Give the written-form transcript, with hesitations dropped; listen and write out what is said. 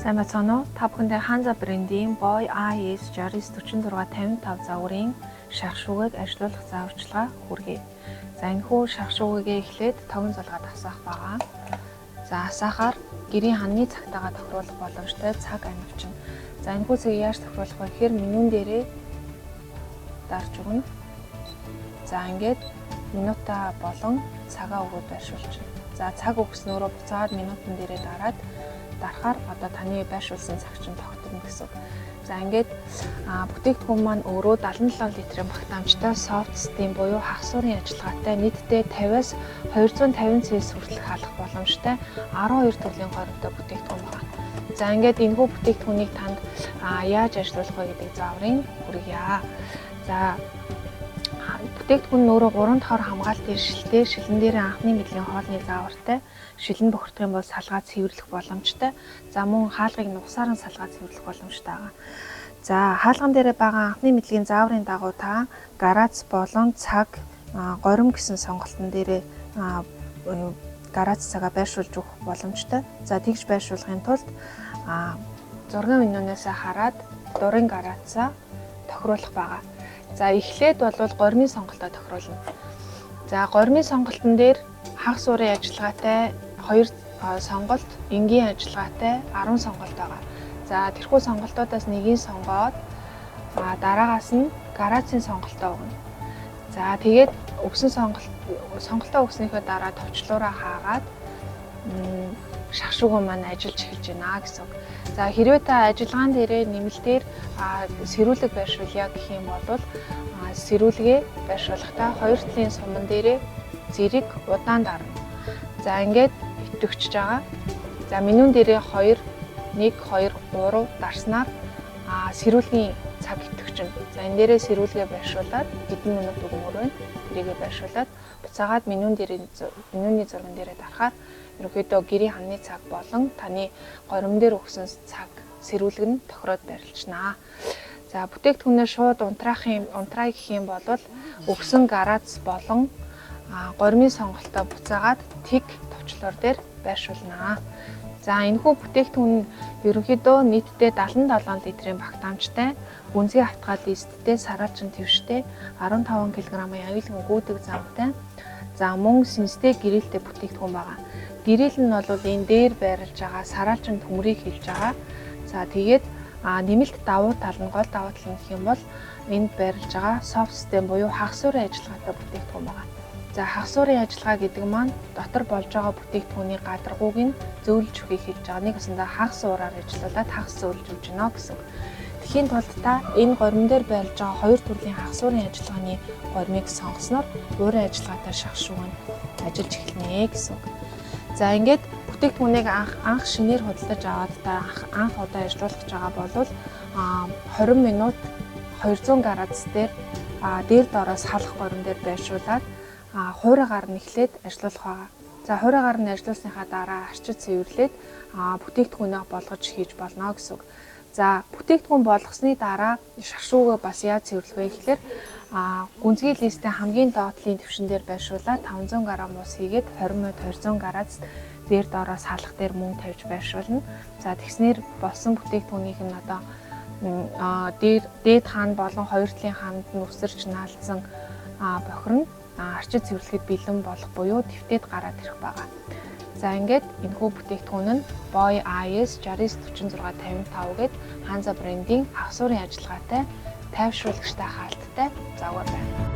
Сайн байцгаана уу? Та бүхэндээ Hanza брендийн Boy IS 694655 загварын шарх шүүгийг ажилуулах зааварчилгаа хүргэе. За, энэхүү шарх шүүгээ эхлээд тогон зулгаад асаах байгаа. За, асаахаар гэрийн ханны цагтаагаа тохируулах боломжтой цаг анивчин. За, энэхүү цагийг яаж тохируулах вэ гэхээр менюн дээрээ дарж өгнө. За, ингээд минута болон цагаа өгөөд байршуулчихна. За, цаг өгснөөрөө буцаад минутан дээрээ дараад дарахаар одоо таны байршуулсан цаг чинь тогтворно гэсэн үг. За, ингээд бүтээгдэхүүн маань өөрөө 77 литрийн багтаамжтай soft steam буюу хагас уурын ажиллагаатай, нийтдээ 50-аас 250 Цельс хүртэлх халах боломжтой 12 төрлийн горимтой бүтээгдэхүүн байна. За, ингээд энэхүү бүтээгдэхүүнийг танд яаж ажиллуулах вэ гэдэг зааврыг хүргье. За, бүтээгдэхүүн нь өөрөө 3 давхар хамгаалтын шилтэй, шилэн дээр анхны мэдлэгийн хоолны заавартай, шилэн бохирдох юм бол салгаа цэвэрлэх боломжтой. За, мөн хаалгыг нугасаар нь салгаа цэвэрлэх боломжтой байгаа. За, хаалган дээр байгаа анхны мэдлэгийн зааврын дагуу та градус болон цаг, горим гэсэн сонголтын дээрээ градус цагаа байршуулж өгөх боломжтой. За, тэгж байршуулахын тулд зургийн менюнээс хараад дурын градусаа тохируулах байгаа. За, эхлээд бол горимын сонголтоо тохируулна. За, горимын сонголтон дээр хагас уурын ажиллагаатай 2 сонголт, энгийн ажиллагаатай 10 сонголт байгаа. За, тэрхүү сонголтуудаас нэгийг сонгоод дараагаас нь градусын сонголтоо өгнө. За, тэгээд өгсөн сонголтоо өгснийхөө дараа товчлуураа хаагаад шарх шүүгөө маань ажиллаж эхэлж байна гэсэн үг. За, хэрвээ та ажиллагаан дээрээ нэмэлтээр сэрүүлэг байршуулъя гэх юм бол сэрүүлгээ байршуулахдаа хоёр талын суман дээрээ зэрэг удаан дарна. За, ингээд идэвхжиж байгаа. За, менюн дээрээ 2 1 2 3 дарснаар сэрүүлгийн цаг идэвхжинэ. За, энэ дээрээ сэрүүлгээ байршуулад хэдэн минут өгмөр байна. Тэрийгээ байршуулад буцаагаад менюн дээрээ, менюний зурган дээрээ дарахаар ерөнхийдөө гэрийн ханны цаг болон таны горим дээр өгсөн цаг сэрүүлэг нь тохироод байрлалчнаа. За, бүтээгдэхүүнээ шууд унтраая гэх юм бол өгсөн градус болон горимын сонголтоо буцаагаад тэг товчлуур дээр байршуулнаа. За, энэхүү бүтээгдэхүүн нь ерөнхийдөө нийтдээ 77 литрийн багтаамжтай, гүнзгий хавтгай листтэй, сараалжин твштэй, 15 кг-ын аюулгүй гүйдэг замтай. За, мөн сэнстэй гэрээлтэй бүтээгдэхүүн байгаа. Гэрээлэл нь бол энэ дээр байрлаж байгаа сараалжин төмрийг хэлж байгаа. За, тэгээд нэмэлт давуу тал нь, гол давуу тал нь гэх юм бол энд байрлаж байгаа soft steam буюу хагас уурын ажиллагаатай бүтээгдэхүүн байгаа. За, хагас уурын ажиллагаа гэдэг маань дотор болж байгаа бүтээгдэхүүний гадаргууг нь зөөлж өгөхийг хэлж байгаа. Нэг үгэндээ хагас уураар ажиллуулад хагас зөөлж өгч гинэ гэсэн үг. Тэгэхийн тулд та энэ горим дээр байрлаж байгаа хоёр төрлийн хагас уурын ажиллагааны горимыг сонгосноор уурын ажиллагаатай шарх шүүг нь ажиллаж эхэлнэ гэсэн үг. За, ингээд бүтээгдэхүүнийг анх шинээр худалдаж аваад та анх удаа ажиллуулах гэж байгаа бол 20 минут 200 градус дээр дээр доороос халах горим дээр байршуулад хуурайгаар нь эхлээд ажиллуулах байгаа. За, хуурайгаар нь ажиллуулсныхаа дараа арчиж цэвэрлээд бүтээгдэхүүнээ болгож хийж болно гэсэн үг. За, бүтээгдэхүүн болгосны дараа шарх шүүгээ бас яаж цэвэрлэх вэ гэхээр гүнзгий листийн хамгийн доод талын төвшин дээр байршуулаад 500 г ус хийгээд 20 минут 200 градус дээр доороос халах дээр мөн тавьж байршуулна. За, тэгснээр болсон бүтээгдэхүүнийх нь одоо дээр дээд хаан болон хоёр талын хаанд нь үсэрч наалдсан бохир нь арчиж цэвэрлэхэд бэлэн болох буюу твтээд гараад ирэх байгаа. За, ингээд энэхүү бүтээгдэхүүн нь Boy IS 694655 гээд Hanza брендийн хагас уурын ажиллагаатай тайвшруулагчтай хаалттай загвар байна.